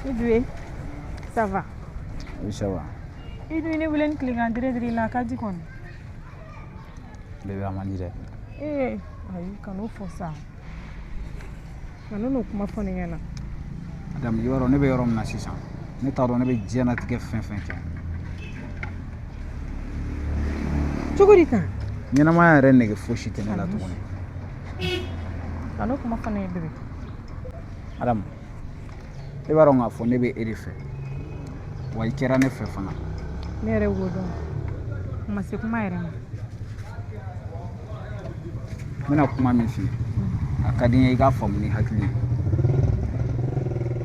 I Bébé, ça va? Oui, ça va. I dun ye ne wele ni tilegan dire dire la, a ka di kɔni. Bébé, a man di dɛ. Ee, ayi, kan'o fɔ sa. Kana n'o kuma fɔ ne ɲɛna. Adamu, i b'a dɔn ne bɛ yɔrɔ min na sisan, ne t'a dɔn ne bɛ diɲɛlatigɛ fɛn fɛn kɛ. Cogo di tan? Ɲɛnamaya yɛrɛ nege fosi tɛ ne la tuguni. Kan'o kuma fɔ ne ye bébé. Adamu, e b'a dɔn k'a fɔ ne bɛ e de fɛ, wa i kɛra ne fɛ fana. Ne yɛrɛ b'o dɔn. O ma se kuma yɛrɛ ma. N bɛna kuma min f'i ye, a ka di n ye i k'a faamu ni hakili ye.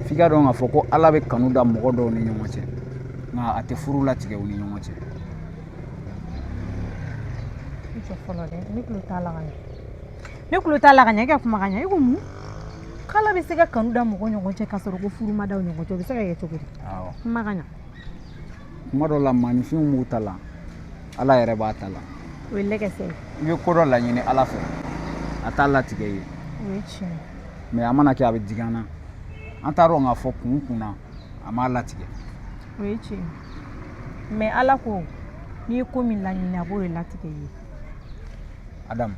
F'i k'a dɔn k'a fɔ ko Ala bɛ kanu da mɔgɔ dɔw ni ɲɔgɔn cɛ, nka a tɛ furu latigɛ u ni ɲɔgɔn cɛ. I jɔ fɔlɔ dɛ, ne tulo t'a la ka ɲɛ. Ne tulo t'a la ka ɲɛ, e ka kuma ka ɲɛ. E ko mun? K'Ala bɛ se ka kanu da mɔgɔ ɲɔgɔn cɛ k'a sɔrɔ ko furu ma da u ɲɔgɔn cɛ, o bɛ se ka kɛ cogo di? Awɔ. Kuma ka ɲɛ. Kuma dɔw la, maaninfinw b'u ta la, Ala yɛrɛ b'a ta la. O ye lɛkɛsɛ ye. I bɛ ko dɔ laɲini Ala fɛ, a t'a latigɛ i ye. O ye tiɲɛ ye. Mais a mana kɛ, a bɛ digi an na. An t'a dɔn k'a fɔ kun kun na a m'a latigɛ. O ye tiɲɛ ye. Mais Ala ko n'i ye ko min laɲini, a b'o de latigɛ i ye. Adamu,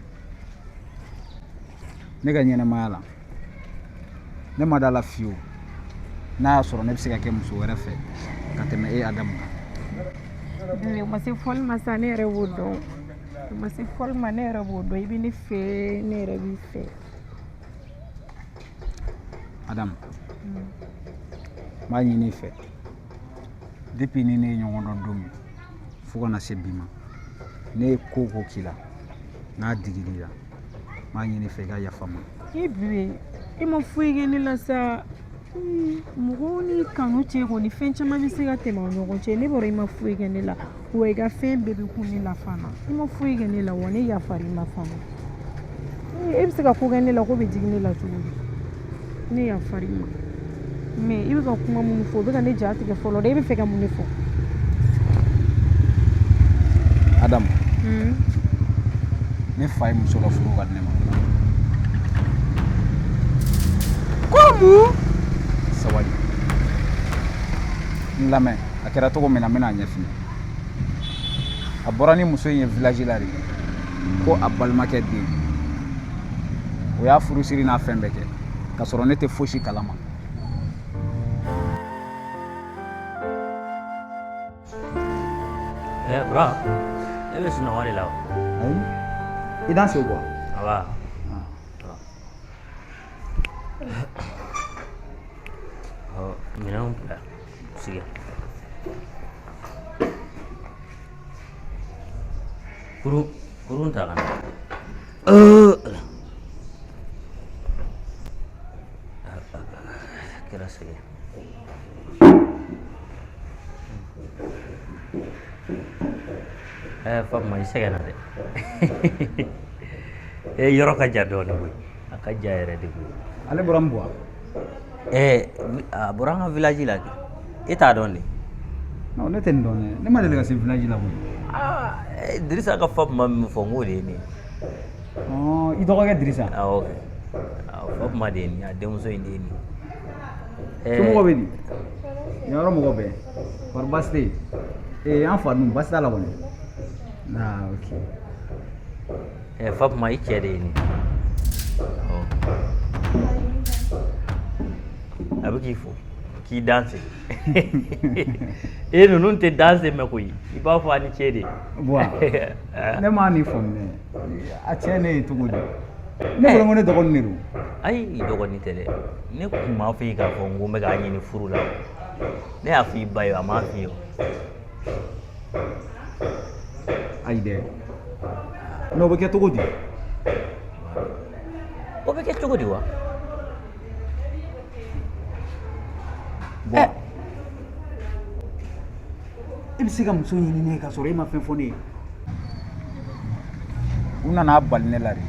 ne ka ɲɛnamaya la, ne ma da la fiyewu n'a y'a sɔrɔ ne bɛ se ka kɛ muso wɛrɛ fɛ ka tɛmɛ e Adamu kan. O ma se fɔli ma sa, ne yɛrɛ b'o dɔn. O ma se fɔli ma, ne yɛrɛ b'o dɔn. I bɛ ne fɛ, ne yɛrɛ b'i fɛ. Adamu, n b'a ɲini i fɛ, depuis ni ne ye ɲɔgɔn dɔn don min fo ka na se bi ma, ne ye ko o ko k'i la n'a digir'i la, n b'a ɲini i fɛ i ka yafa n ma. I Bébé, i ma foyi kɛ ne la sa. Mɔgɔw ni kanu cɛ kɔni, fɛn caman bɛ se ka tɛmɛ aw ɲɔgɔn cɛ. Ne b'a dɔn i ma foyi kɛ ne la, wa i ka fɛn bɛɛ bɛ kun ne la fana. I ma foyi kɛ ne la, wa ne yafar'i ma fana. E bɛ se ka ko kɛ ne la ko bɛ digi ne la cogo di? Ne yafar'i ma, mais i bɛ ka kuma minnu fɔ, o bɛ ka ne ja tigɛ fɔlɔ dɛ. E bɛ fɛ ka mun de fɔ? Adamu, ne fa ye muso dɔ furu ka di ne ma. Ko mun? Sabali, n lamɛn. A kɛra cogo min na, n bɛna a ɲɛf'i ye. A bɔra ni muso in ye village la de, ko a balimakɛ den. O y'a furusiri n'a fɛn bɛɛ kɛ k'a sɔrɔ ne tɛ fosi kalama. Eh, Bura, e bɛ sunɔgɔ de la o? Ayi, i danse quoi. Aba. Ɔ, minɛnw bila sigi. Kurun kurun ta ka na. Kɛra sɛgɛn. Fakuma, i sɛgɛnna dɛ. E yɔrɔ ka jan dɔɔnin koyi. A ka jan yɛrɛ de koyi. Ale bɔra min bɔ? A bɔra an ka village la kɛ. E t'a dɔn de? Non, ne tɛ nin dɔn dɛ. Ne ma deli ka se village la koyi. Aa, Dirisa ka Fakuma min fɔ, n k'o de ye nin ye. Ɔn, i dɔgɔkɛ Dirisa? Awɔ kɛ. Awɔ, Fakuma de ye nin ye, a denmuso in de ye nin ye. Somɔgɔw bɛ di? Yan yɔrɔ mɔgɔ bɛɛ? Kɔri baasi tɛ yen? Ee, an fa dun, baasi t'a la kɔni? Ah, ok. Fakuma, i cɛ de ye nin ye. Awɔ. A bɛ k'i fo, k'i danse. E ninnu tɛ danse mɛn koyi. I b'a fɔ a ni ce de. Bon, ne m'a nin faamu dɛ. A cɛ ne ye cogo di? Ne bolo ko ne dɔgɔnin de don. Ayi, i dɔgɔnin tɛ dɛ. Ne kun m'a fɔ i k'a fɔ n ko n bɛ k'a ɲini furu la. Ne y'a fɔ i ba ye, a m'a f'i ye o. Ayi dɛ. Mais o bɛ kɛ cogo di? O bɛ kɛ cogo di wa? Bon. E bɛ se ka muso ɲini ne ye k'a sɔrɔ e ma fɛn fɔ ne ye. U nana bali ne la de.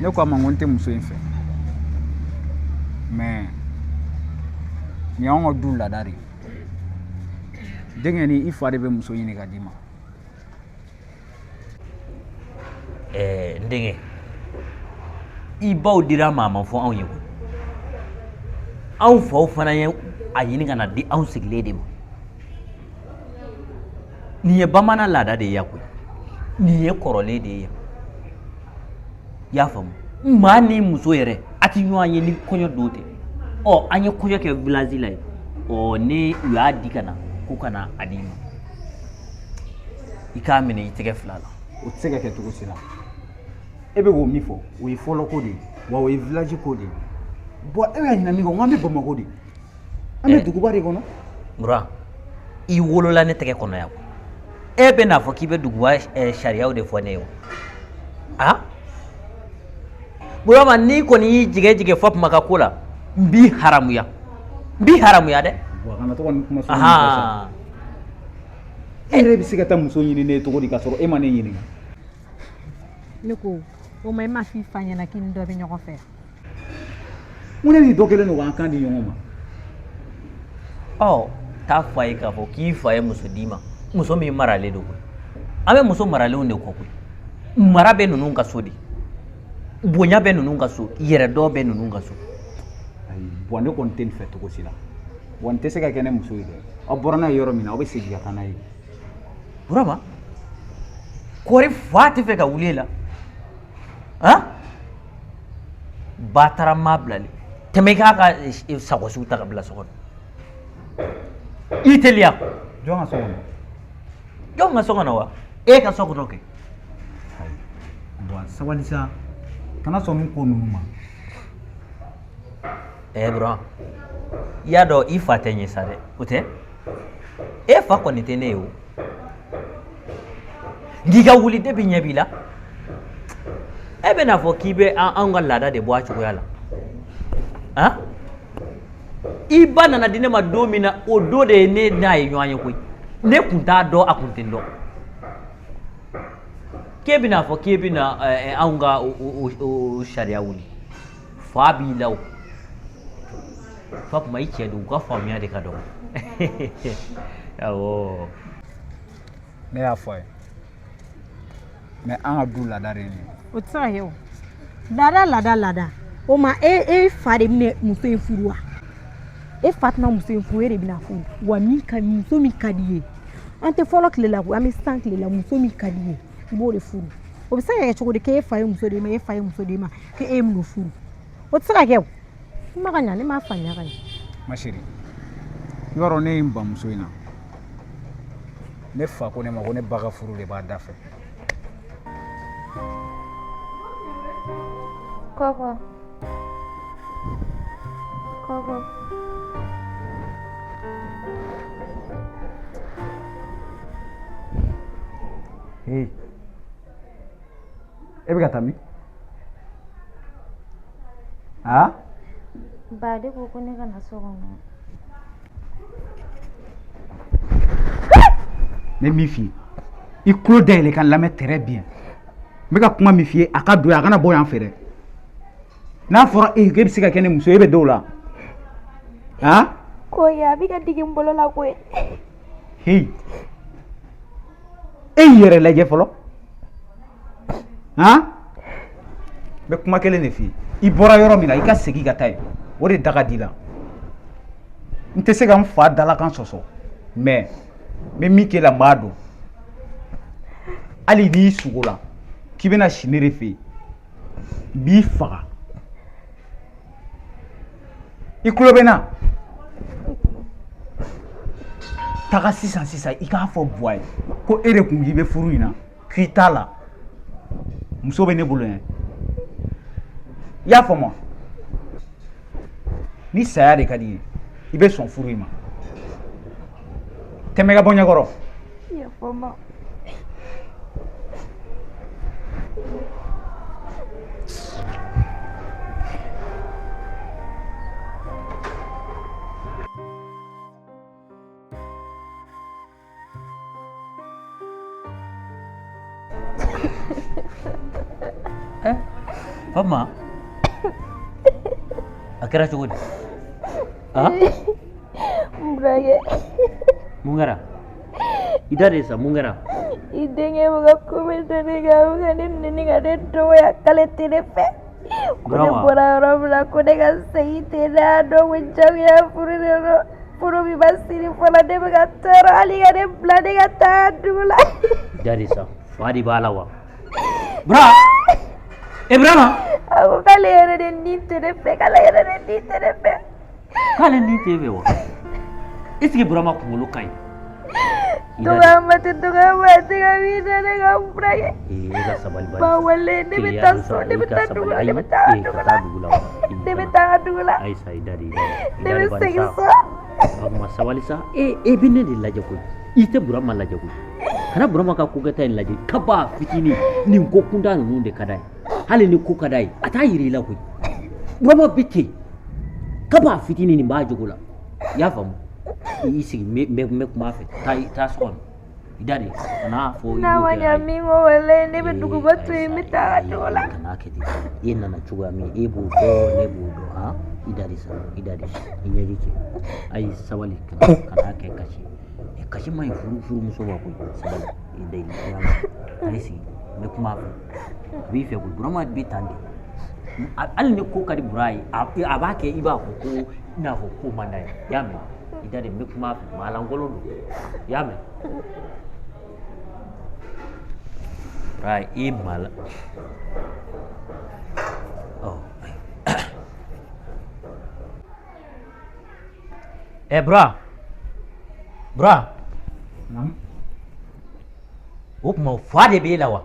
Ne ko a ma ko n tɛ muso in fɛ. Mais nin y'anw ka du laada de ye. Denkɛ ni i fa de bɛ muso ɲini ka d'i ma. N denkɛ, i baw dira a ma, a ma fɔ anw ye koyi. Anw faw fana ye a ɲini ka na di anw sigilen de ma. Nin ye bamanan laada de ye yan koyi. Nin ye kɔrɔlen de ye yan. I y'a faamu? Maa ni muso yɛrɛ a tɛ ɲɔgɔn ye ni kɔɲɔ don tɛ. Ɔ an ye kɔɲɔ kɛ village la yen. Ɔ ne u y'a di ka na ko ka na a d'i ma. I k'a minɛ i tɛgɛ fila la. O tɛ se ka kɛ cogo si la. E bɛ k'o min fɔ, o ye fɔlɔ ko de ye, wa o ye village ko de ye. Bon e bɛ ka ɲinɛ min kɔ, n ko an bɛ Bamakɔ de. An bɛ duguba de kɔnɔ. Buran, i wolola ne tɛgɛ kɔnɔ yan. E bɛ n'a fɔ k'i bɛ duguba sariyaw de fɔ ne ye o. A? Burama, n'i kɔni y'i jigɛ jigɛ Fatuma ka ko la, n b'i haramuya. N b'i haramuya dɛ. Wa kana to ka nin kuma sugu ninnu fɔ sa. E yɛrɛ bɛ se ka taa muso ɲini ne ye cogo di k'a sɔrɔ e ma ne ɲininka? Ne ko, o ma e ma f'i fa ɲɛna k'i ni dɔ bɛ ɲɔgɔn fɛ? N ko ne ni dɔ kɛlen don k'an kan di ɲɔgɔn ma. Ɔ taa fɔ a ye k'a fɔ k'i fa ye muso d'i ma, muso min maralen don koyi. An bɛ muso maralenw de kɔ koyi. Mara bɛ ninnu ka so de, bonya bɛ ninnu ka so, yɛrɛdɔn bɛ ninnu ka so. Ayi, bɔn ne kɔni tɛ nin fɛ cogo si la. Wa nin tɛ se ka kɛ ne muso ye dɛ. Aw bɔra n'a ye yɔrɔ min na, aw bɛ segin ka taa n'a ye. Burama, kɔri fa tɛ fɛ ka wuli e la? Han? Ba taara maa bilalen. Tɛmɛ i k'a ka sakɔsiw ta ka bila so kɔnɔ. I teliya. Jɔn ka so kɔnɔ? Jɔn ka so kɔnɔ wa? E ka so kɔnɔ kɛ. Ayi, bɔn sabali sa. Kana sɔn nin ko ninnu ma. Buran, i y'a dɔn i fa tɛ n ye sa dɛ, o tɛ? E fa kɔni tɛ ne ye o. N'i ka wuli depi ɲɛ b'i la. E bɛna fɔ k'i bɛ anw ka laada de bɔ a cogoya la. Han? I ba nana di ne ma don min na, o don de ye ne n'a ye ɲɔgɔn ye koyi. Ne kun t'a dɔn, a kun tɛ n dɔn. K'e bɛna fɔ k'e bɛna anw ka o sariya wuli. Fa b'i la o. Fatuma i cɛ don, u ka faamuya de ka dɔgɔ. Awɔ. Ne y'a fɔ a ye. Mais an ka du laada de ye nin ye. O tɛ se ka kɛ o. Laada laada laada. O ma e fa de bɛna muso in furu wa? E fa tɛna muso in furu, e de bɛna furu. Wa min ka muso min ka di i ye. An tɛ fɔlɔ tile la koyi, an bɛ sisan tile la, muso min ka di i ye, i b'o de furu. O bɛ se ka kɛ cogo di k'e fa ye muso d'e ma, e fa ye muso d'e ma, k'e bɛn'o furu? O tɛ se ka kɛ o. Kuma ka ɲa, ne m'a faamuya ka ɲɛ. Ma chérie, i b'a dɔn ne ye n ban muso in na. Ne fa ko ne ma ko ne ba ka furu de b'a da fɛ. Kɔkɔ. Kɔkɔ. Hey. E bɛ ka taa min? Aa? Ba de ko ko ne ka na so kɔnɔ. Ne min f'i ye, i tulo dayɛlɛ ka n lamɛn très bien. N bɛ ka kuma min f'i ye, a ka don yan, a kana bɔ yan fɛ dɛ. N'a fɔra e ye k'e bɛ se ka kɛ ne muso ye, e bɛ dɔw la. Aa? Koyi a bɛ ka digi n bolo la koyi. Hey. E y'i yɛrɛ lajɛ fɔlɔ. Han? N bɛ kuma kelen de f'i ye. I bɔra yɔrɔ min na, i ka segin ka taa yen. O de da ka di i la. N tɛ se ka n fa dalakan sɔsɔ. Mais n bɛ min k'e la, n b'a dɔn. Hali n'i sugo la k'i bɛna si ne de fɛ yen, n b'i faga. I tulo bɛ n na? Taga sisan sisan i k'a fɔ Buwa ye ko e de kun k'i bɛ furu in na, k'i t'a la. Muso bɛ ne bolo yan. I y'a faamu wa? Ni saya de ka di i ye, i bɛ sɔn furu in ma. Tɛmɛ ka bɔ ɲɛkɔrɔ. Yafa n ma. Fatuma, a kɛra cogo di? N burankɛ. Mun kɛra? I da de sa, mun kɛra? I denkɛ bɛ ka ko bɛɛ da ne kan, a bɛ ka ne nɛni ka ne dɔgɔya k'ale tɛ ne fɛ. Ko ne bɔra yɔrɔ min na ko ne ka segin ten, ne y'a dɔn ko jagoya furu de don. Furu min ma siri fɔlɔ, ne bɛ ka tɔɔrɔ, hali ka ne bila ne ka taa dugu la. Dari sa, fa de b'a la wa? Bura! E Burama! A ko k'ale yɛrɛ de ni tɛ ne fɛ, k'ale yɛrɛ de ni tɛ ne fɛ. K'ale ni t'e fɛ wa? Est ce que Burama kunkolo ka ɲi? Dɔgɔyama tɛ, dɔgɔyama tɛ ka min da ne ka furakɛ. Ee, e ka sabali bani. Ba wale, ne bɛ taa so, ne bɛ taa dugu la, ne bɛ taa dugu la. Ka taa dugu la wa? Ne bɛ taa dugu la. Ayi sa, i da de, i da de. Ne bɛ segin so. Batuma sabali sa. E e bɛ ne de lajɛ koyi. I tɛ Burama lajɛ koyi. Kana Burama ka kokɛta in lajɛ. Kaba fitinin nin ko kuntan ninnu de ka d'a ye. Hali ni ko ka d'a ye, a t'a yir'i la koyi. Burama bɛ ten. Kaba fitinin nin b'a jogo la. I y'a faamu? I sigi, n bɛ kuma a fɛ. Taa taa so kɔnɔ. I da de, kan'a fɔ i N'a b'o ma kɛ. ɲa min kɔ, walayi ne bɛ duguba to yen, n bɛ taa dugu la. Kan'a kɛ ten. E nana cogoya min, e b'o dɔn, ne b'o dɔn. Han, i da de sa, i da de, i ɲɛji cɛ. Ayi, sabali, kan'a kɛ kasi. Kasi man ɲi furumuso ma koyi. Sabali, i da, i ayi sigi, n bɛ kuma a fɛ. A b'i fɛ koyi. Burama bɛ tan de. Hali ni ko ka di Bura ye, a b'a kɛ i b'a fɔ ko i n'a fɔ ko man d'a ye. I y'a mɛn? I da de, n bɛ kuma a fɛ. Maa lankolon don. I y'a mɛn? Bura, i maa la. Ɔ. Ɛ Bura. Bura. Naamu. O tuma fa de b'e la wa?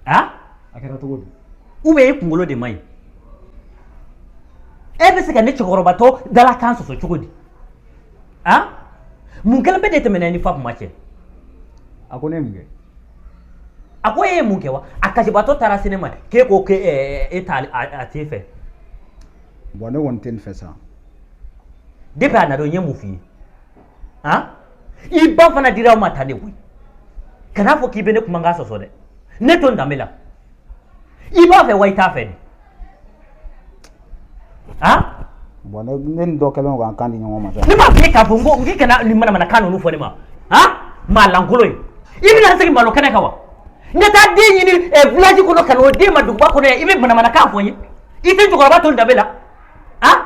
Han? A kɛra cogo di? Ou bien e kunkolo de man ɲi? E bɛ se ka ne cɛkɔrɔbatɔ dalakan sɔsɔ cogo di? Han? Mun kelen bɛ de tɛmɛna i ni Fatuma cɛ? A ko ne ye mun kɛ? A ko e ye mun kɛ wa? A kasibatɔ taara se ne ma k'e ko k'e e t'a a t'e fɛ. Bon, ne kɔni tɛ nin fɛ sa. Depuis a na don, n ye mun f'i ye? Han? I ba fana dira aw ma tan de koyi. Kan'a fɔ k'i bɛ ne kumakan sɔsɔ dɛ. Ne to n danbe la. I b'a fɛ wa i t'a fɛ de? Han? Bon, ne ni dɔ kɛlen don k'an kan di ɲɔgɔn ma sa. Ne b'a f'i ye k'a fɔ n ko n k'i kana nin manamanakan ninnu fɔ ne ma. Han? Maa lankolon ye. I bɛna n segin malo kɛnɛ kan wa? N ka taa den ɲini village kɔnɔ ka n'o den ma duguba kɔnɔ yan, i bɛ manamanakan fɔ n ye. I tɛ cɛkɔrɔba to n danbe la. Han?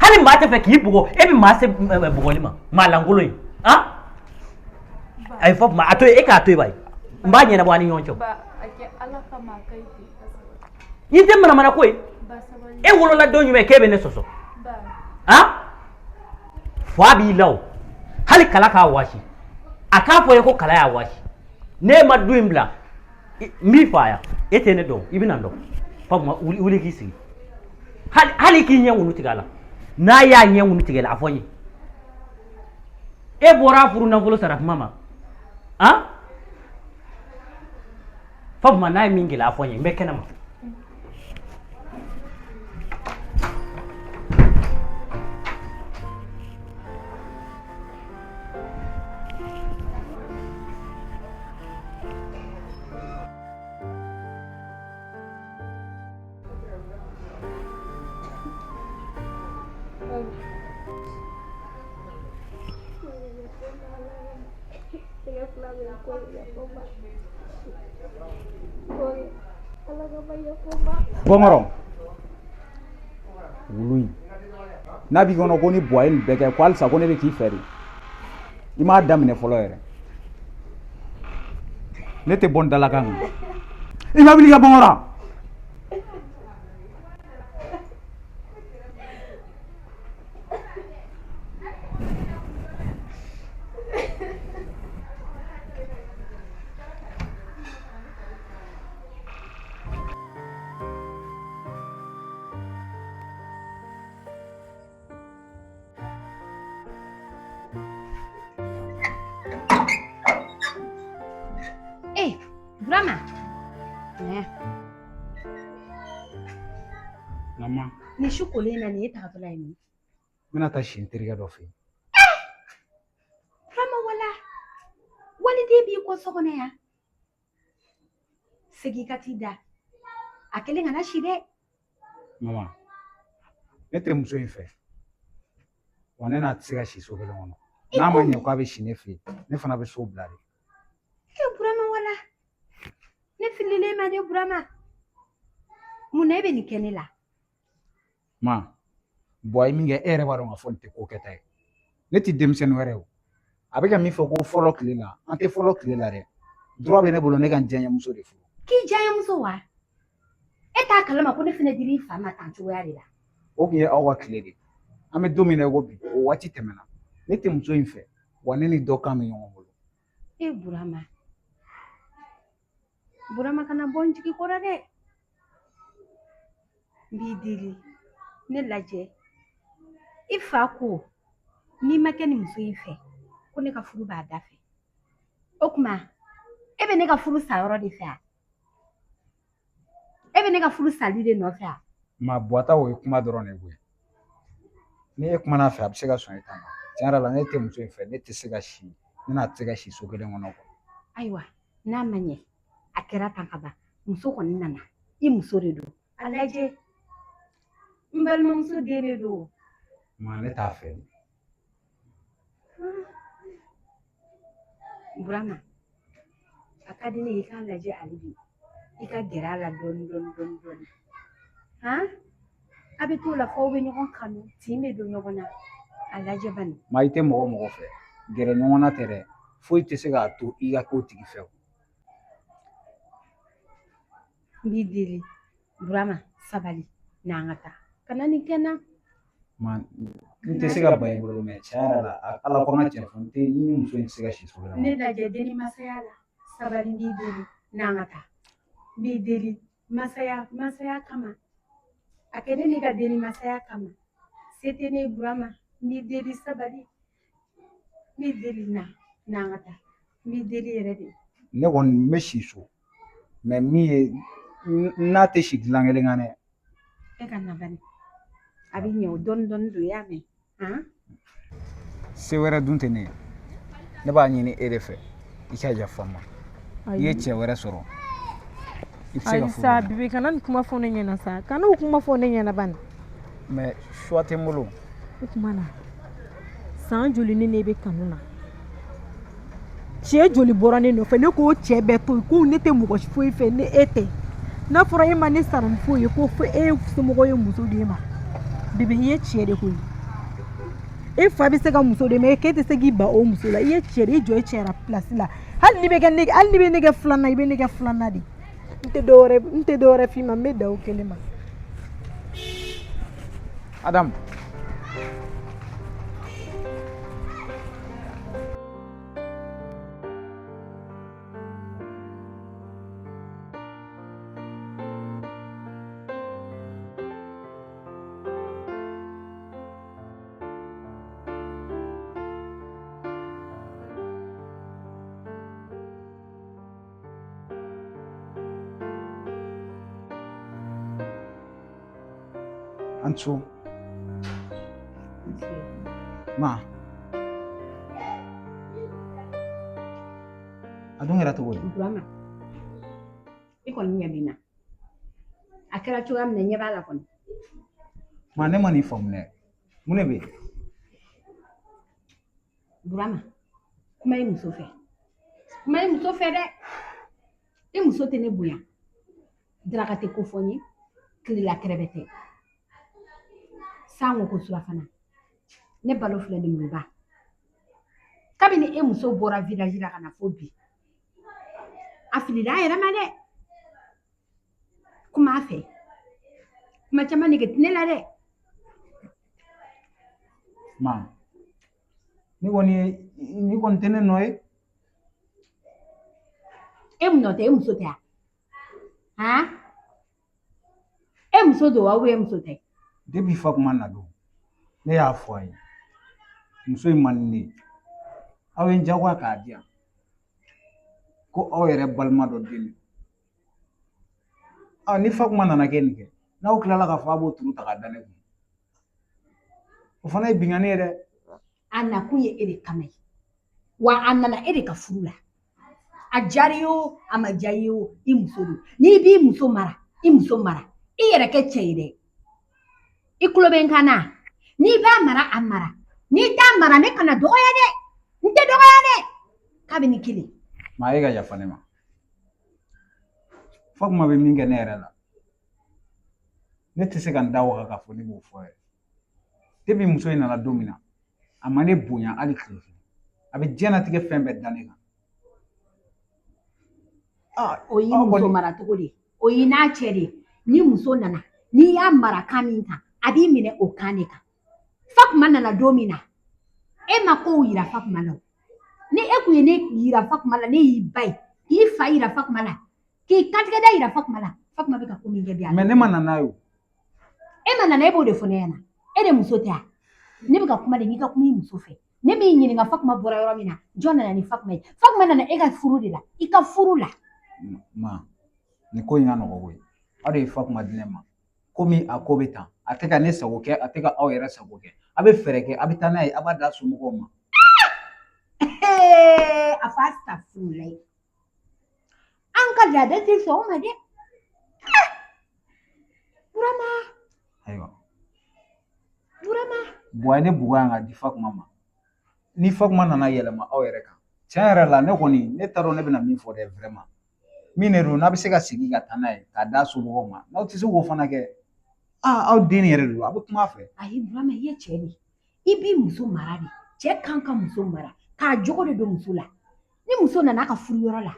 Hali maa tɛ fɛ k'i bugɔ, e bɛ maa se bugɔli ma. Maa lankolon ye. Han? Ayi Fatuma, a to yen, e k'a to yen bayi. N b'a ɲɛnabɔ an ni ɲɔgɔn cɛ. Ba, a kɛ Ala kama a ka ɲi ten. Nin tɛ manamana ko ye. Ba, sabali. E wolola don jumɛn k'e bɛ ne sɔsɔ? Ba. Han? Fa b'i la o. Hali kala k'a wasi. A k'a fɔ ye ko kala y'a wasi. Ne ma du in bila, n b'i fa yan. E tɛ ne dɔn, i bɛna n dɔn. Fatuma, wuli k'i sigi. Hali k'i ɲɛ wulu tigɛ a la. N'a y'a ɲɛ wulu tigɛ a la, a fɔ n ye. E bɔra furu nafolo sara kuma ma. Han? Fatuma, n'a ye min gɛlɛya fɔ n ye, n bɛ kɛnɛ ma. Bɔnkɔrɔ wulu in n'a b'i kɔnɔ ko ni buwa ye nin bɛɛ kɛ ko halisa ko ne bɛ k'i fɛ de, i m'a daminɛ fɔlɔ yɛrɛ. Ne tɛ bɔ n dalakan kan. I ma wuli ka bɔnkɔrɔ. Eh, Burama. Nɛ. Mama. Ni su kolen na nin ye tagatɔla ye min? N bɛna taa si n terikɛ dɔ fɛ yen. Burama wala. Waliden b'i kɔ so kɔnɔ yan. Segin ka t'i da. A kelen kana si dɛ. Mama, ne tɛ muso in fɛ. Wa ne n'a tɛ se ka si so kelen kɔnɔ. N'a ma ɲɛ k'a bɛ si ne fɛ yen, ne fana bɛ so bila de. E Burama wala. Ne fililen ma de Burama. Mun na e bɛ nin kɛ ne la? Ma, Buwa ye min kɛ, e yɛrɛ b'a dɔn k'a fɔ nin tɛ ko kɛta ye. Ne tɛ denmisɛnnin wɛrɛ ye o. A bɛ ka min fɔ ko fɔlɔ tile la, an tɛ fɔlɔ tile la dɛ. Droit bɛ ne bolo ne ka n diyaɲɛmuso de furu. K'i diyaɲɛmuso wa? E t'a kalama ko ne fana dir'i fa ma tan cogoya de la. O tun ye aw ka tile de ye. An bɛ don min na i ko bi, o waati tɛmɛna. Ne tɛ muso in fɛ, wa ne ni dɔ kan bɛ ɲɔgɔn bolo. E Burama, Burama kana bɔ n jigi kɔrɔ dɛ. N b'i deli, ne lajɛ. I fa ko n'i ma kɛ nin muso in fɛ, ko ne ka furu b'a da fɛ. O tuma, e bɛ ne ka furu sa yɔrɔ de fɛ wa? E bɛ ne ka furu sali de nɔfɛ wa? Ma Buwa ta o ye kuma dɔrɔn de ye koyi. Ni e kumana a fɛ, a bɛ se ka sɔn e ta ma. Tiɲɛ yɛrɛ la ne tɛ muso in fɛ, ne tɛ se ka si, ne n'a tɛ se ka si so kelen kɔnɔ. Ayiwa, n'a ma ɲɛ, a kɛra tan ka ban. Muso kɔni nana, i muso de don. A lajɛ, n balimamuso den de don. Ma ne t'a fɛ. Burama, a ka di ne ye i k'a lajɛ hali bi. I ka gɛrɛ a la dɔɔni dɔɔni dɔɔni dɔɔni. Han? A bɛ t'o la f'aw bɛ ɲɔgɔn kanu, tin bɛ don ɲɔgɔn na. A lajɛ bani. Ma i tɛ mɔgɔ mɔgɔ fɛ, gɛrɛ ɲɔgɔn na tɛ dɛ. Foyi tɛ se k'a to i ka k'o tigi fɛ. N b'i deli, Burama, sabali, n'an ka taa. Kana nin kɛ n na. Ma n tɛ se ka ban i bolo mɛ tiɲɛ yɛrɛ la, Ala ko n ka tiɲɛ fɔ, n tɛ ni muso in tɛ se ka si so kelen Ne lajɛ denni masaya la. Sabali, n b'i deli, n'an ka taa. N b'i deli, masaya, masaya kama. A kɛ ne n'i ka denni masaya kama. Se tɛ ne ye Burama, n b'i deli, sabali. N b'i deli, na, n'an ka taa. N b'i deli yɛrɛ de. Ne kɔni n bɛ si so, mɛ min ye n'a tɛ si dilan kelen kan dɛ. E ka na bani. A bɛ ɲɛ o, dɔɔni dɔɔni don, i y'a mɛn? Han? Se wɛrɛ dun tɛ ne ye. Ne b'a ɲini e de fɛ, i ka yafa n ma. I ye cɛ wɛrɛ sɔrɔ, i bɛ se ka Ayi furu. sa, Bibi, kana nin kuma fɔ ne ɲɛna sa. Kana o kuma fɔ ne ɲɛna bani. Mɛ choix tɛ n bolo. O tuma na, san joli ne ne bɛ kanu na? Cɛ joli bɔra ne nɔfɛ, ne k'o cɛ bɛɛ to yen, ko ne tɛ mɔgɔ foyi fɛ ni e tɛ. N'a fɔra e ma ne sara ni foyi ye, ko fo e somɔgɔw ye muso d'e ma. Bibi, i ye cɛ de koyi. E fa bɛ se ka muso d'e ma, k'e tɛ se k'i ban o muso la. I ye cɛ de, i jɔ i cɛyara place la. Hali ni bɛ kɛ ne, hali ni bɛ ne kɛ filanan, i bɛ ne kɛ filanan de. N tɛ dɔwɛrɛ f'i ma, n bɛ dan o kelen ma. Adamu. An so. Ma. A dun kɛra cogo di? Burama, i kɔni ɲɛ bɛ n na. A kɛra cogoya min na, ɲɛ b'a la kɔni. Ma ne ma nin faamu dɛ. Mun de bɛ yen? Burama, kuma i muso fɛ. Kuma i muso fɛ dɛ. I muso tɛ ne bonya. Daraka tɛ ko fɔ n ye. Tilela kɛrɛbɛ tɛ. San ko ko surafana. Ne balo filɛ lemuruba. Kabini e muso bɔra village la ka na fo bi, a filila a yɛrɛ ma dɛ. Kuma a fɛ. Kuma caman nege tɛ ne la dɛ. Ma, ne kɔni ye ni kɔni tɛ ne nɔ ye. E mun nɔ tɛ? E muso tɛ wa? Han? E muso don wa ou bien e muso tɛ? Depuis Fakuma na don, ne y'a fɔ a ye, muso in man di ne ye. Aw ye n diyagoya k'a di yan. Ko aw yɛrɛ balima dɔ den don. Ni Fakuma nana kɛ nin kɛ, n'aw tilala k'a fɔ a b'o turu ta k'a da ne kun. O fana ye binkanni ye dɛ. A nakun ye e de kama ye. Wa a nana e de ka furu la. A diyara i ye o, a ma diya i ye o, i muso don. N'i b'i muso mara, i muso mara. I yɛrɛ kɛ cɛ ye dɛ. I tulo bɛ n kan na. N'i b'a mara, a mara. N'i t'a mara, ne kana dɔgɔya dɛ. N tɛ dɔgɔya dɛ. Kabini kelen. Ma e ka yafa ne ma. Fakuma bɛ min kɛ ne yɛrɛ la. Ne tɛ se ka n da waga k'a fɔ ne b'o fɔ yɛrɛ. Depuis muso in nana don min na, a ma ne bonya hali tile kelen. A bɛ diɲɛlatigɛ fɛn bɛɛ da ne kan. O y'i muso mara cogo de ye. O y'i n'a cɛ de ye. Ni muso nana, n'i y'a mara kan min kan, a b'i minɛ o kan de kan. Fakuma nana don min na, e ma kow yira Fakuma la o. Ni e kun ye ne yira Fakuma la, ne y'i ba ye, k'i fa yira Fakuma la, k'i kantigɛda yira Fakuma la, Fakuma bɛ ka ko min kɛ bi. Mais ne ma na n'a ye o. E ma na n'a ye, e b'o de fɔ ne ɲɛna. E de muso tɛ wa? Ne bɛ ka kuma de, n'i ka kuma i muso fɛ. Ne m'i ɲininka Fakuma bɔra yɔrɔ min na, jɔn nana ni Fakuma ye? Fakuma nana e ka furu de la, i ka furu la. Ma, nin ko in ka nɔgɔ koyi. Aw de ye Fakuma di ne ma. Komi a ko bɛ tan, a tɛ ka ne sago kɛ, a tɛ ka aw yɛrɛ sago kɛ. A bɛ fɛɛrɛ kɛ, a bɛ taa n'a ye, a b'a d'a somɔgɔw ma. A fa safurulayi. An ka laada tɛ sɔn o ma dɛ. Burama. Ayiwa. Burama. Buwa ye ne bugɔ yan ka di Fakuma ma. Ni Fakuma nana yɛlɛma aw yɛrɛ kan, tiɲɛ yɛrɛ la ne kɔni ne t'a dɔn ne bɛna min fɔ dɛ vraiment. Min de don n'a bɛ se ka segin ka taa n'a ye k'a d'a somɔgɔw ma, n'aw tɛ se k'o fana kɛ, aa aw den yɛrɛ de don, a bɛ kuma a fɛ. Ayi Burama, i ye cɛ de ye. I b'i muso mara de. Cɛ kan ka muso mara k'a jogo de don muso la. Ni muso nana a ka furuyɔrɔ la,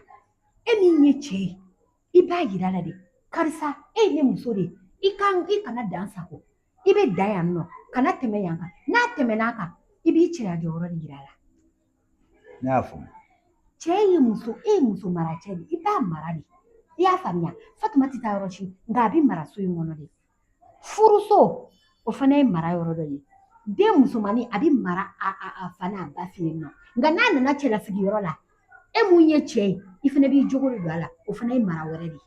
e min ye cɛ ye, i b'a yira la de, karisa e ye ne muso de ye, i kan i kana dan sago, i bɛ dan yan nɔ, kana tɛmɛ yan kan. N'a tɛmɛn'a kan, i b'i cɛya jɔyɔrɔ de yira a la. Ne y'a faamu. Cɛ ye muso, e ye muso mara cɛ de, i b'a mara de. I y'a faamuya? Fatuma tɛ taa yɔrɔ si, nka a bɛ mara so in kɔnɔ de. Furuso, o fana ye mara yɔrɔ dɔ ye. Den musomannin a bɛ mara a fa n'a ba fɛ yen nɔ, nka n'a nana cɛlasigiyɔrɔ la, e mun ye cɛ ye, i fana b'i jogo de don a la, o fana ye mara wɛrɛ de ye.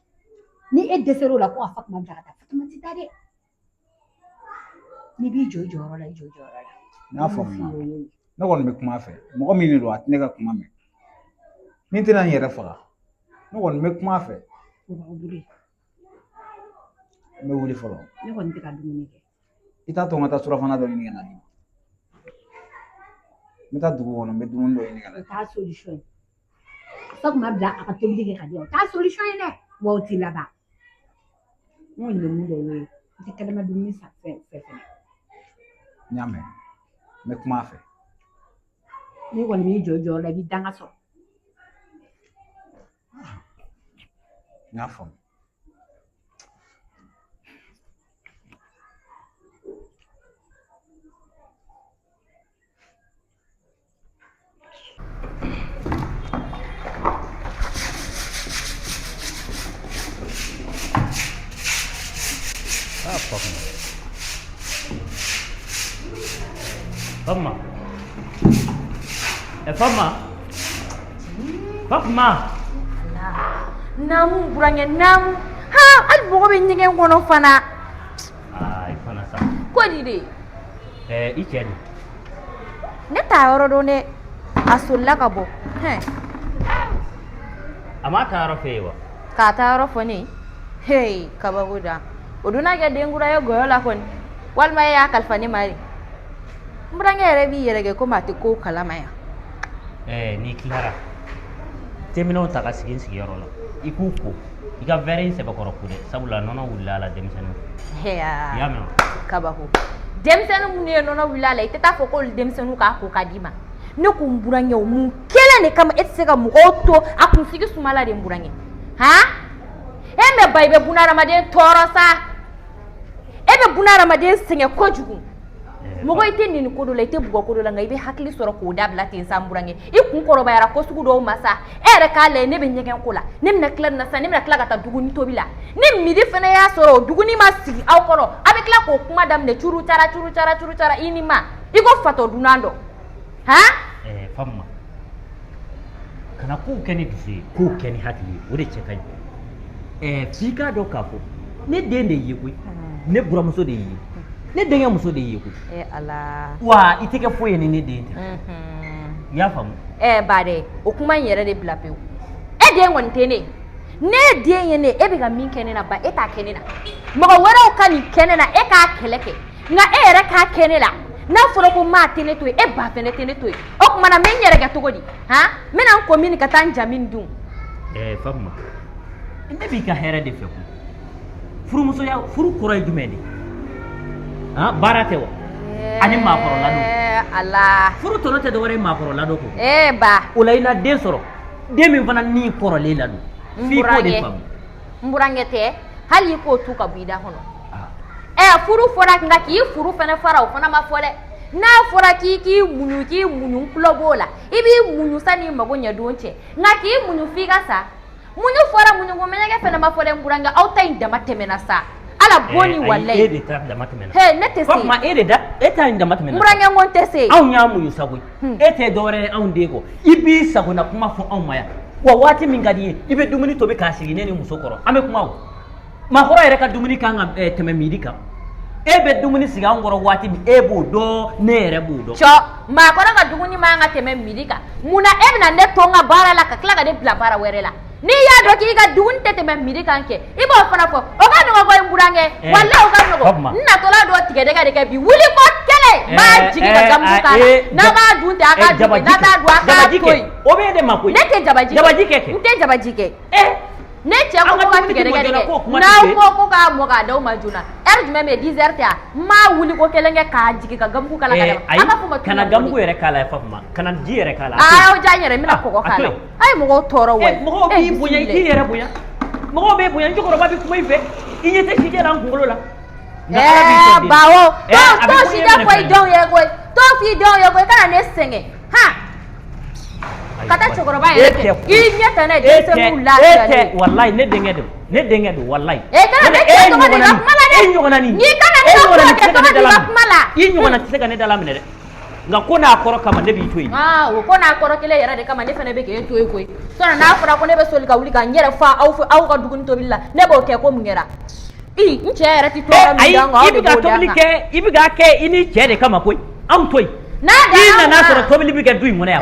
Ni e dɛsɛr'o la ko ka Fatuma bila ka taa, Fatuma tɛ taa dɛ. N'i b'i jɔ i jɔyɔrɔ la, i jɔ i jɔyɔrɔ la. N y'a faamu. Ne kɔni bɛ kuma a fɛ. Mɔgɔ min de don, a tɛ ne ka kuma mɛn. Ni n tɛna n yɛrɛ faga, ne kɔni bɛ kuma a fɛ. O b'aw bolo yen. N bɛ wuli fɔlɔ. Ne kɔni tɛ ka dumuni kɛ. I t'a to n ka taa surafana dɔ ɲini ka na d'i ma. N bɛ taa dugu kɔnɔ, n bɛ dumuni dɔ ɲini ka na. O t'a solution ye. Fakuma bila a ka tobili kɛ ka di yan. O t'a solution ye dɛ. Wa o t'i laban. N kɔni bɛ mun dɔn o ye, n tɛ kɛnɛma dumuni san fɛn fɛn fɛnɛ. N y'a mɛn. N bɛ kuma a fɛ. N'i kɔni b'i jɔ i jɔyɔrɔ la, i b'i danga sɔrɔ. N y'a faamu. Ah, Fatma. Fatma. Eh, Fatma. Fatma. Naamu burankɛ naamu. Ha hali mɔgɔ bɛ ɲɛgɛn kɔnɔ fana. Aa i fana sa. Ko di de? Ɛɛ i cɛ dun? Ne t'a yɔrɔ dɔn dɛ. A solila ka bɔ. Hɛn. A m'a taayɔrɔ f'e ye wa? K'a taayɔrɔ fɔ ne ye. Hey kabako da. O dun n'a kɛ denkura ye gɔyɔ la kɔni. Walima e y'a kalifa ne ma de. N burankɛ yɛrɛ b'i yɛrɛ kɛ komi a tɛ kow kalama yan. Ɛɛ n'i tilara teminɛnw ta ka sigi n sigiyɔrɔ la i k'u ko i ka wɛri in sɛbɛkɔrɔ ko dɛ sabula nɔnɔ wulila a la denmisɛnninw i y'a mɛn wa kabako denmisɛnnin minnu ye nɔnɔ wuli a la i tɛ taa fɔ k'olu denmisɛnninw k'a ko ka d'i ma ne ko n burankɛ o mun kelen de kama e tɛ se ka mɔgɔw to a kunsigi suma la de n burankɛ han e mɛ ba i bɛ bunahadamaden tɔɔrɔ sa e bɛ bunahadamaden sɛgɛn kojugu mɔgɔ i tɛ neni ko dɔ la i tɛ bugɔ ko dɔ la nka i bɛ hakili sɔrɔ k'o dabila ten sa n burankɛ i kun kɔrɔbayara ko sugu dɔw ma sa e yɛrɛ k'a lajɛ ne bɛ ɲɛgɛn ko la ne bɛna tila nin na sa ne bɛna tila ka taa dumuni tobi la ni midi fana y'a sɔrɔ o dumuni ma sigi aw kɔrɔ a bɛ tila k'o kuma daminɛ curu cara curu cara curu cara i ni ma i ko fatɔ dunan dɔ han. Ɛɛ Famma kana kow kɛ ni dusu ye kow kɛ ni hakili ye o de cɛ ka ɲi ɛɛ f'i k'a dɔn k'a fɔ ne den de y'i ye koyi ne buramuso de y'i ye ne denkɛ muso de y'i ye koyi e ala wa i tɛ kɛ foyi ye ni ne den tɛ i y'a faamu ɛ ba dɛ o kuma in yɛrɛ de bila pewu e den kɔni tɛ ne ye ne den ye ne e bɛ ka min kɛ ne na ba e t'a kɛ ne na mɔgɔ wɛrɛw ka nin kɛ ne na e k'a kɛlɛ kɛ nka e yɛrɛ k'a kɛ ne la n'a fɔra ko maa tɛ ne to yen e ba fɛnɛ tɛ ne to yen o tuma na n bɛ n yɛrɛ kɛ cogo di han n bɛna n ko min ka taa n ja min dun. Ɛɛ Famma ne b'i ka hɛrɛ de fɛ koyi Furumusoya, furu kɔrɔ ye jumɛn de ye? Han, baara tɛ wa? Ani maakɔrɔ ladon. Ala. Furu tɔnɔ tɛ dɔwɛrɛ ye maakɔrɔ ladon kɔ. Ee ba. O la i na den sɔrɔ, den min fana ni kɔrɔlen ladon. F'i k'o de faamu. N burankɛ tɛ, hali i k'o tu ka bɔ i da kɔnɔ. Ɛ furu fɔra, nka k'i furu fana fara, o fana ma fɔ dɛ. N'a fɔra k'i k'i muɲu, k'i muɲu, n tulo b'o la. I b'i muɲu san'i mago ɲɛ don cɛ, nka k'i muɲu f'i ka sa. Muɲu fɔra, muɲuko mɛnɛkɛ fana ma fɔ dɛ. N burankɛ, aw ta in dama tɛmɛna sa. Ala bon ni walayi. E de ta dama tɛmɛna. He, ne tɛ se. Fakuma, e de da, e ta in dama tɛmɛna. N burankɛ, n ko n tɛ se. Anw y'a muɲu sa koyi. E tɛ dɔwɛrɛ ye anw den kɔ. I b'i sagona kuma fɔ anw ma yan. Wa waati min ka di i ye, i bɛ dumuni tobi k'a sigi ne ni muso kɔrɔ. An bɛ kuma o. Maakɔrɔ yɛrɛ ka dumuni kan ka tɛmɛ midi kan. E bɛ dumuni sigi anw kɔrɔ waati min, e b'o dɔn, ne yɛrɛ b'o dɔn. Cɔ, maakɔrɔ ka dumuni man ka tɛmɛ midi kan. Mun na e bɛna ne to n ka baara la ka tila ka ne bila baara wɛrɛ la? N'i y'a dɔn k'i ka dumuni tɛ tɛmɛ midi kan kɛ, i b'o fana fɔ. O ka nɔgɔn koyi n burankɛ. Walahi o ka nɔgɔn. N natɔla dɔ tigɛdɛgɛ de kɛ bi. Wuli ko kelen n b'a jigin ka gamugu k'a la. N'a b'a dun ten, a k'a dun ten. N'a t'a dun, a k'a to yen. O bɛ e de ma koyi. Ne tɛ jabaji kɛ. Jabaji kɛ kɛ. N tɛ jabaji kɛ. Ne cɛ ko ko ka tigɛdɛgɛ de kɛ. N'aw ko k'a mɔ k'a d'aw ma joona, heure jumɛn bɛ yen? 10 heures tɛ wa? N m'a wuli ko kelen kɛ k'a jigin ka gamugu k'a la ka d'a ma. Ayi, kana gamugu yɛrɛ k'a la Fakuma, kana ji yɛrɛ k'a la. Aa, aw diya n yɛrɛ, n bɛna kɔgɔ k'a la. A ye mɔgɔw tɔɔrɔ wa. Mɔgɔw b'i bonya, i t'i yɛrɛ bonya. Mɔgɔw b'e bonya, n cɛkɔrɔba bɛ kuma i fɛ, i ɲɛ tɛ sijɛ la n kunkolo la. Ɛɛ bawo, t'o sijɛ fɔ i denw ye koyi, t'o f'i denw ye koyi, kana ne sɛgɛn han. Ka taa cɛkɔrɔba yɛrɛ kɛ i ɲɛ tɛ ne denmisɛnninw lafiyalen. E tɛ, walayi ne denkɛ don, ne denkɛ don walayi. E kana ne cɛ tɔgɔ di i ka kuma la dɛ. E ɲɔgɔnna nin. N'i kana ne ka kuma kɛ tɔgɔ di i ka kuma la. I ɲɔgɔnna tɛ se ka ne dala minɛ dɛ. Nka ko n'a kɔrɔ kama ne b'i to yen. Aa, o ko n'a kɔrɔ kelen yɛrɛ de kama ne fana bɛ k'e to yen koyi. Sinon n'a fɔra ko ne bɛ soli ka wuli ka n yɛrɛ fa aw fɛ aw ka dumuni tobili la, ne b'o kɛ ko mun kɛra? I n cɛ yɛrɛ tɛ tɔɔrɔ min d'an kan, aw de b'o d'an kan. Ayi, i bɛ ka tobili kɛ, i bɛ k'a kɛ i ni cɛ de kama koyi. Anw to yen. N'a danna I nana sɔrɔ tobili bɛ kɛ du in kɔnɔ yan.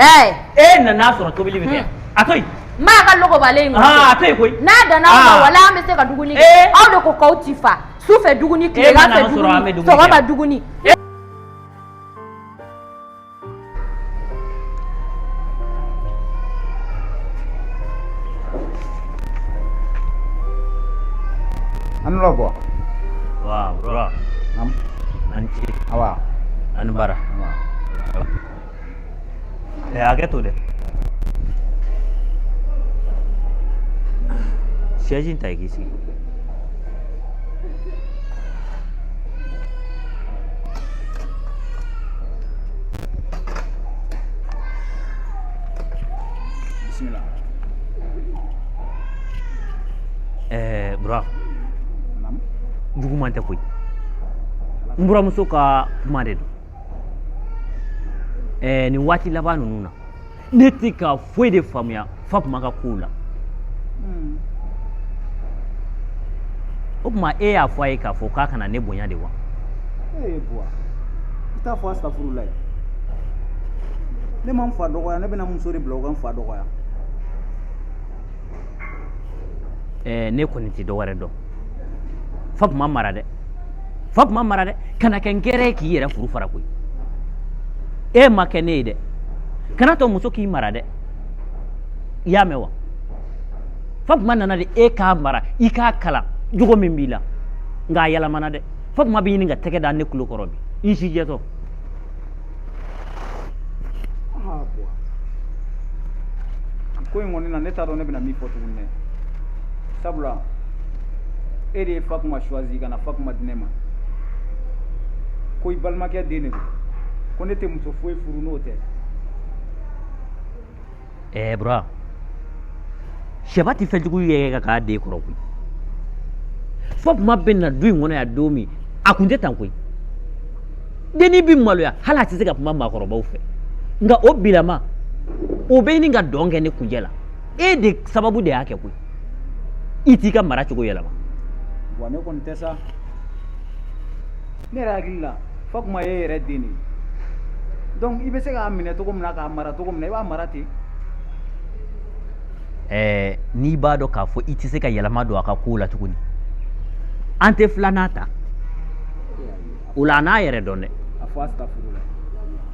E nana sɔrɔ tobili bɛ kɛ yan. A to yen. N b'a ka lɔgɔbalen in kɔnɔ. A to yen koyi. N'a danna aw ma, wala an bɛ se ka dumuni kɛ. Aw de ko k'aw ti fa. Su fɛ dumuni, tilegan fɛ dumuni, sɔgɔma dumuni. An wula Buwa. Wa bura. Naamu. A ni ce. Awa. A ni baara. Ɛ hakɛ to dɛ. Siège in ta i k'i sigi. Bisimila. Ɛɛ Bura. Juguman tɛ koyi. N buramuso ka kuma de don. Ɛɛ nin waati laban ninnu na, ne tɛ ka foyi de faamuya Fakuma ka kow la. O tuma e y'a fɔ a ye k'a fɔ k'a kana ne bonya de wa? Ee Buwa, i t'a fɔ asitafurulayi. Ne ma n fa dɔgɔya, ne bɛna muso de bila o ka n fa dɔgɔya. Ɛɛ ne kɔni tɛ dɔwɛrɛ dɔn. Fakuma mara dɛ. Fakuma mara dɛ. Kana kɛ n gɛrɛ ye k'i yɛrɛ furu fara koyi. E ma kɛ ne ye dɛ. Kana to muso k'i mara dɛ. I y'a mɛn wa? Fakuma nana de e k'a mara, i k'a kalan jogo min b'i la. Nka a yɛlɛmana dɛ. Fakuma bɛ ɲini ka tɛgɛ da ne tulo kɔrɔ bi. N sijɛtɔ. Ah, Buwa. Ko in kɔni na, ne t'a dɔn ne bɛna min fɔ tuguni dɛ. Sabula e de ye Fakuma choisi ka na Fakuma di ne ma. Ko i balimakɛ den de don. Ko ne tɛ muso foyi furu n'o tɛ. Ɛɛ Bura, sɛba tɛ fɛn jugu ye ka k'a den kɔrɔ koyi. Fakuma bɛ na du in kɔnɔ yan don min, a kun tɛ tan koyi. Dennin bɛ maloya, hali a tɛ se ka kuma maakɔrɔbaw fɛ. Nka o bilama, o bɛ ɲini ka dɔn kɛ ne kunjɛ la. E de sababu de y'a kɛ koyi. I t'i ka mara cogo yɛlɛma. Wa ne kɔni tɛ sa. Ne yɛrɛ hakili la, Fakuma ye e yɛrɛ den de ye. Donc i bɛ se k'a minɛ cogo min na, k'a mara cogo min na, i b'a mara ten. Ɛɛ n'i b'a dɔn k'a fɔ i tɛ se ka yɛlɛma don a ka kow la tuguni, an tɛ filanan ta. O la a n'a yɛrɛ dɔn dɛ. A fɔ asitafurula.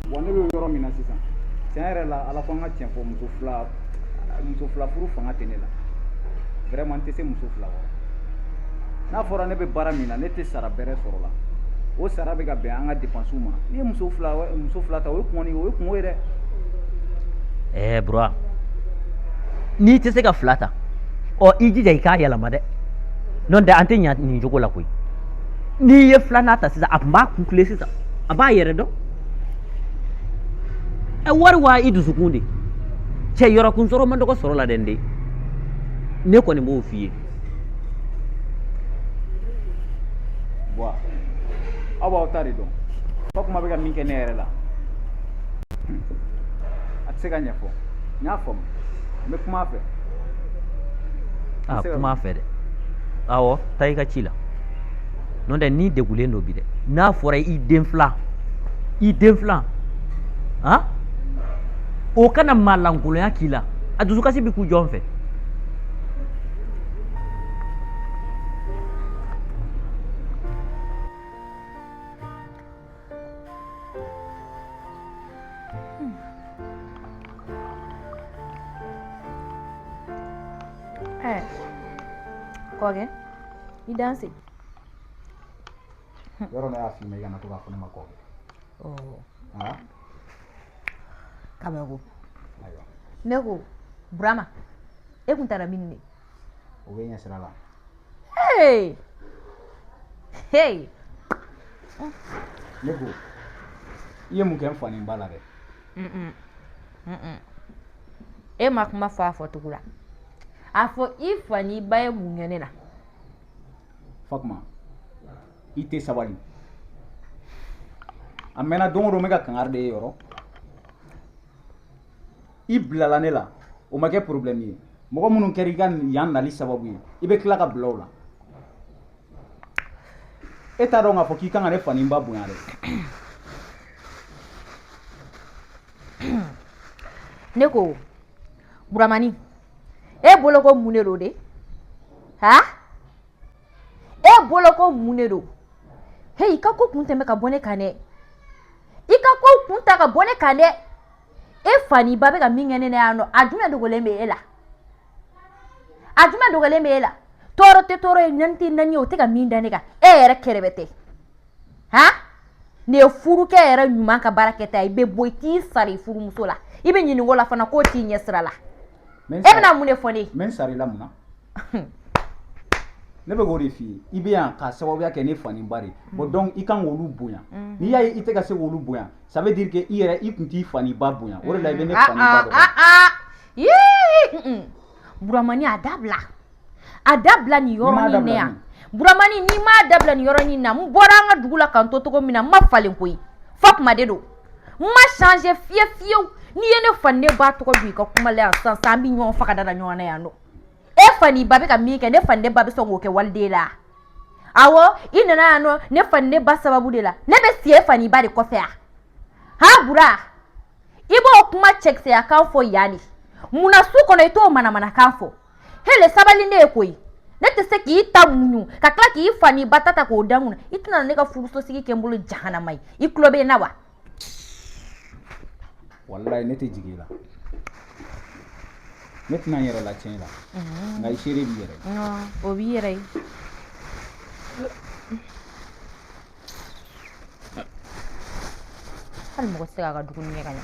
Wa ne bɛ yɔrɔ min na sisan, tiɲɛ yɛrɛ la, Ala ko an ka tiɲɛ fɔ, muso fila furu fanga tɛ ne la. Vraiment n tɛ se muso fila kɔrɔ. N'a fɔra ne bɛ baara min na, ne tɛ sara bɛrɛ sɔrɔ la, o sara bɛ ka bɛn an ka dépenses ma. N'i ye muso fila ta, o ye kɔni o ye kungo ye dɛ. Ɛɛ Bura, n'i tɛ se ka fila ta, ɔ i jija i k'a yɛlɛma dɛ, n'o tɛ an tɛ ɲa nin cogo la koyi. N'i ye filanan ta sisan, a tun b'a kun tile sisan, a b'a yɛrɛ dɔn. Ɛ, wari wa i dusukun de cɛ, yɔrɔ kun sɔrɔ man dɔgɔ sɔrɔ la dɛ. N den, ne kɔni b'o f'i ye. Buwa, aw b'aw ta de dɔn. Fakuma bɛ ka min kɛ ne yɛrɛ la, a tɛ se ka ɲɛfɔ. N y'a faamu, n bɛ kuma a fɛ. A kuma a fɛ dɛ. Awɔ, taa i ka ci la, n'o tɛ n'i degulen don bi dɛ. N'a fɔra i den fila, i den fila, han, o kana maa lankolonya k'i la, a dusukasi bɛ k'u jɔn fɛ. Ɛ kɔkɛ, i danse. Yɔrɔ ne y'a f'i ma, i kana to k'a fɔ ne ma kɔkɛ. Ah. Kabako. Ayiwa. Ne ko Burama, e kun taara min de? O bɛ ɲɛ sira la. Hey hey. Ne ko i ye mun kɛ n fa ni n ba la dɛ? E ma kuma fɔ a fɔcogo la. A fɔ, i fa n'i ba ye mun kɛ ne la? Fakuma, i tɛ sabali. A mɛnna, don o don n bɛ ka kangari de ye yɔrɔ. I bilala ne la, o ma kɛ problème ye. Mɔgɔ minnu kɛra i ka yan nali sababu ye, i bɛ tila ka bila o la. E t'a dɔn k'a fɔ k'i kan ka ne fa ni n ba bonya dɛ. Ne ko Buramani, e bolo ko mun de don de? Ha, e bolo ko mun de don? Hey, i ka ko kun tɛmɛ ka bɔ ne kan dɛ. I ka ko kun ta ka bɔ ne kan dɛ. E fa n'i ba bɛ ka min kɛ ne na yan nɔ, a jumɛn dogolen bɛ e la? A jumɛn dogolen bɛ e la? Tɔɔrɔ tɛ tɔɔrɔ ye, ɲani tɛ naani ye, o tɛ ka min da ne kan. E yɛrɛ kɛrɛbɛ tɛ. Han, nin ye furukɛ yɛrɛ ɲuman ka baara kɛta ye. I bɛ bɔ, i t'i sara i furumuso la, i bɛ ɲininka o la fana k'o t'i ɲɛ sira la. E bɛna mun de fɔ ne ye? N bɛ n sara i la mun na? Ne bɛ k'o de f'i ye. I bɛ yan k'a sababuya kɛ ne fa ni ba de ye. Bon, donc i kan k'olu bonya. N'i y'a ye i tɛ ka se k'olu bonya, ça veut dire que i yɛrɛ, i kun t'i fa ni ba bonya. O de la i bɛ ne fa ni ba dɔgɔya. Yee, Buramani, a dabila, a dabila nin yɔrɔnin na yan. Buramani, n'i m'a dabila nin yɔrɔnin na, n bɔra an ka dugu la k'an to cogo min na, n ma falen koyi. Fakuma de don, n ma changer fiye fiyewu. N'i ye ne fa ni ne ba tɔgɔ don i ka kuma la yan sisan sisan, an bɛ ɲɔgɔn faga da la ɲɔgɔn na yan nɔ. E fa n'i ba bɛ ka min kɛ, ne fa ni ne ba bɛ sɔn k'o kɛ waliden la? Awɔ, i nana yan nɔ ne fa ni ne ba sababu de la. Ne bɛ si e fa n'i ba de kɔfɛ yan? Ha, Bura, i b'o kuma cɛkisɛya kan fɔ yan de. Munna su kɔnɔ i t'o manamanakan fɔ? Hele, sabali ne ye koyi. Ne tɛ se k'i ta muɲu ka tila k'i fa n'i ba ta ta k'o da n kunna. I tɛna ne ka furusosigi kɛ n bolo jahanama ye. I tulo bɛ n na wa? Walayi, ne tɛ jigin i la. Ne tɛna n yɛrɛ latiɲɛ i la, nka i seere b'i yɛrɛ ye. O b'i yɛrɛ ye. Hali mɔgɔ tɛ se k'a ka dumuni kɛ ka ɲɛ.